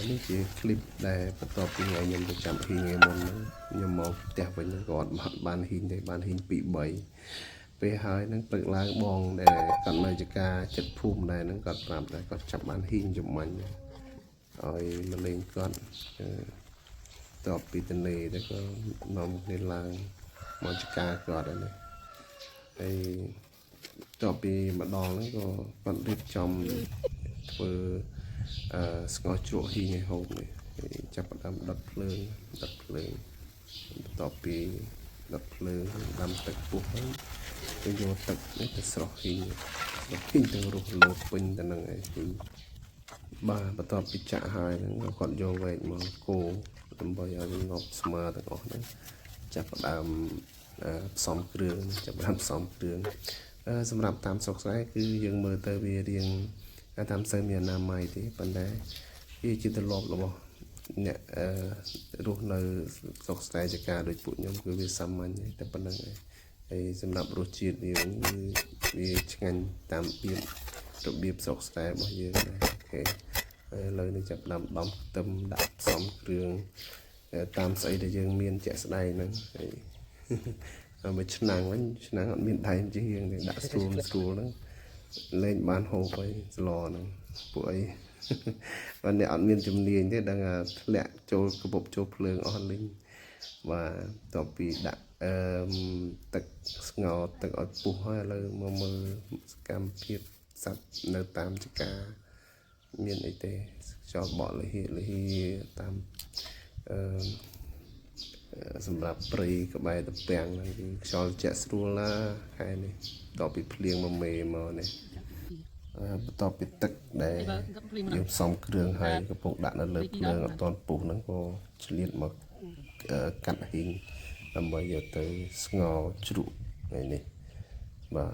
នេះជាคลิปដែលបន្ទាប់ពីថ្ងៃខ្ញុំទៅចាប់ហ៊ីងថ្ងៃមុនហ្នឹងខ្ញុំមកផ្ទះវិញហ្នឹងក៏អត់បានហ៊ីងទេបានហ៊ីង2 3ពេលហើយហ្នឹងព្រឹកឡើងបងដែលគាត់នៅចការចិត្តភូមិដែរហ្នឹងគាត់ប្រាប់ដែរគាត់ចាប់បានហ៊ីងចំមាញ់ឲ្យមកលេងគាត់តបពីទន្លេទៅក៏នាំគ្នាឡើងមកចការគាត់ហ្នឹងហើយតបពីម្ដងហ្នឹងក៏គាត់រៀបចំធ្វើស្ងោរជ្រក់ហ៊ីងឲ្យហូបនេះហើយចាប់ផ្ដើមដុតភ្លើងដុតភ្លើងបន្ទាប់ពីដុតភ្លើងដាំទឹកពុះហើយទៅយកទឹកនេះទៅស្រុះហ៊ីងស្រុះហ៊ីងទាំងរស់លោតពេញទៅនឹងឯហ៊ីងបាទបន្ទាប់ពីចាក់ហើយហ្នឹងក៏គាត់យកវែកមកកូរដើម្បីឲ្យវាងាប់ស្មើទាំងអស់ហ្នឹងចាប់ផ្ដើមផ្សំគ្រឿងចាប់ផ្ដើមផ្សំគ្រឿងសម្រាប់តាមស្រុកស្រែគឺយើងមើលទៅវារៀងតាមសូវមានអនាម័យទេប៉ុន្តែវាជាទម្លាប់របស់អ្នករស់នៅស្រុកស្រែចការដូចពួកខ្ញុំគឺវាសាមញ្ញតែប៉ុណ្្នឹងឯងហើយសម្រាប់រសជាតិវាវិញគឺវាឆ្ងាញ់តាមរបៀបស្រុកស្រែរបស់យើងដែរ OK ហើយឥឡូវនេះចាប់ផ្ដើមដំខ្ទឹមដាក់ផ្សំគ្រឿងតាមស្អីដែលយើងមានជាក់ស្ដែងហ្នឹងហើយហើយមកឆ្នាំងវិញឆ្នាំងអត់មានដៃជាងយើងទេដាក់ស្រួលស្រួលហ្នឹងលែងបានហូបហើយស្លហ្នឹងពួកអី បើអ្នកអត់មានជំនាញទេដឹងថាធ្លាក់ចូលកពុបចូលភ្លើងអស់លីងបាទតទៅពីដាក់អឺទឹកស្ងោរទឹកឲ្យពុះហើយឥឡូវមកមើលសកម្មភាពសត្វនៅតាមចការមានអីទេខ្យល់បក់លហៀលហៀតាមអឺសម្រាប់ព្រៃក្បែរតពាំងហ្នឹងគឺខ្យល់ជាក់ស្រួលណាខែនេះតទៅពីភ្លៀងមកមេមកនេះ បន្ទាប់ពីទឹកដែលយើងផ្សំគ្រឿងហើយកំពុងដាក់នៅលើភ្លើងអត់ទាន់ពុះហ្នឹងក៏ឆ្លៀតមកកាត់ហ៊ីងដើម្បីយកទៅស្ងោរជ្រក់ថ្ងៃនេះបាទ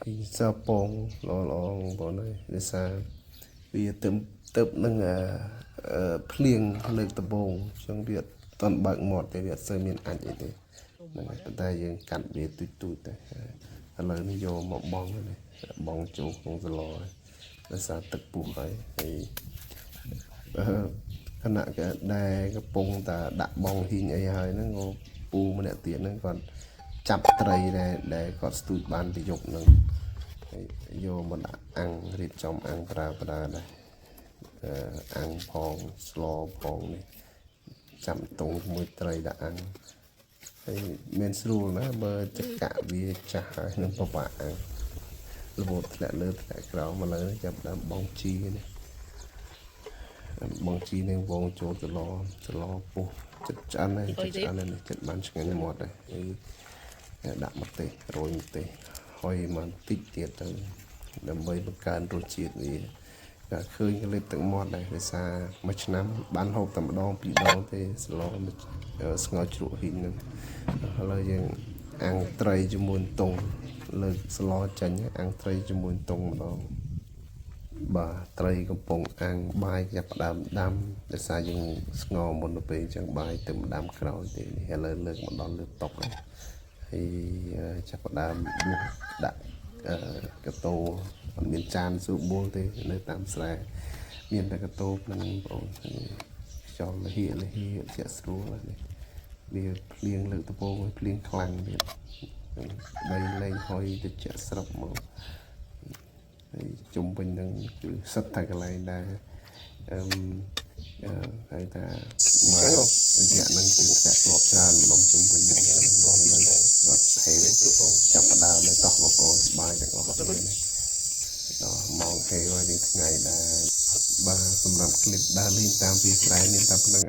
ហ៊ីងសពងល្អល្អបងប្អូនអើយដោយសារវាទៅទៅនឹងភ្លៀងលើកដំបូងអញ្ចឹងវាអត់ទាន់បើកមាត់ទេវាអត់សូវមានអាចអីទេហ្នឹងហើយប៉ុន្តែយើងកាត់វាទូចទូចទៅឥឡូវនេះយកមកបងនេះបងចូលក្នុងសឡហើយដោយសារទឹកពុះហើយហើយខណៈក៏ដែលកំពុងតែដាក់បងហ៊ីងអីហើយហ្នឹងក៏ពូម្នាក់ទៀតហ្នឹងគាត់ចាប់ត្រីដែលគាត់ស្ទូចបានពីយប់ហ្នឹងហើយយកមកដាក់អាំងរៀបចំអាំងប្រើប្រើដែរអាំងផងស្លផងនេះចាំតុងជាមួយត្រីដាក់អាំងហើយមានស្រួលណាបើចកៈវាចាស់ហើយនឹងពិបាកអាំងរហូតធ្លាក់លើធ្លាក់ក្រោមមកលើចាប់ដើមបងជីនេះបងជីនឹងវងចូលទៅឡទៅឡពុះចិត្តឆ្អិនហើយចិត្តឆ្អិនហើយនេះចិត្តបានឆ្ងាញ់មាត់ហើយហើយដាក់ម្ទេសរោយម្ទេសហុយមកបន្តិចទៀតទៅដើម្បីបង្កើនរសជាតិវាតែឃើញកលិបទឹកមាត់ដែរដោយសារមួយឆ្នាំបានហូបតែម្ដងពីរដងទេស្លស្ងោរជ្រក់ហ៊ីងហ្នឹងឥឡូវយើងអាំងត្រីជាមួយតុងលើកស្លចេញអាំងត្រីជាមួយតុងម្ដង បាទត្រីកំពុងអាំងបាយចាប់ផ្ដើមដាំដោយសារយើងស្ងោរមុនទៅពេលអញ្ចឹងបាយទៅដាំក្រោយទេនេះឥឡូវលើកមកដល់លើតុហើយហើយចាប់ផ្ដើមដួសដាក់កតោអត់មានចានស្រួលបួលទេនៅតាមស្រែមានតែកតោហ្នឹងបងប្អូនខ្យល់លហៀលហៀជាក់ស្រួលនេះវាភ្លៀងលើកដំបូងហើយភ្លៀងខ្លាំងទៀតដីលែងហុយទៅជាក់ស្រុបមក ហើយជុំវិញហ្នឹងគឺសិតតែកន្លែងដែលអឺអឺហៅថាមករយៈហ្នឹងគឺធ្លាក់គ្រាប់ច្រើនម្ដុំជុំវិញហ្នឹងឥឡូវគាត់ហេវចាប់ផ្ដើមនៅតោះបងប្អូនសប្បាយទាំងអស់គ្នានេះដល់ម៉ោងហេវហើយនេះថ្ងៃដែរបាទសម្រាប់คลิปដើរលេងតាមវាលស្រែមានតែប៉ុណ្្នឹង។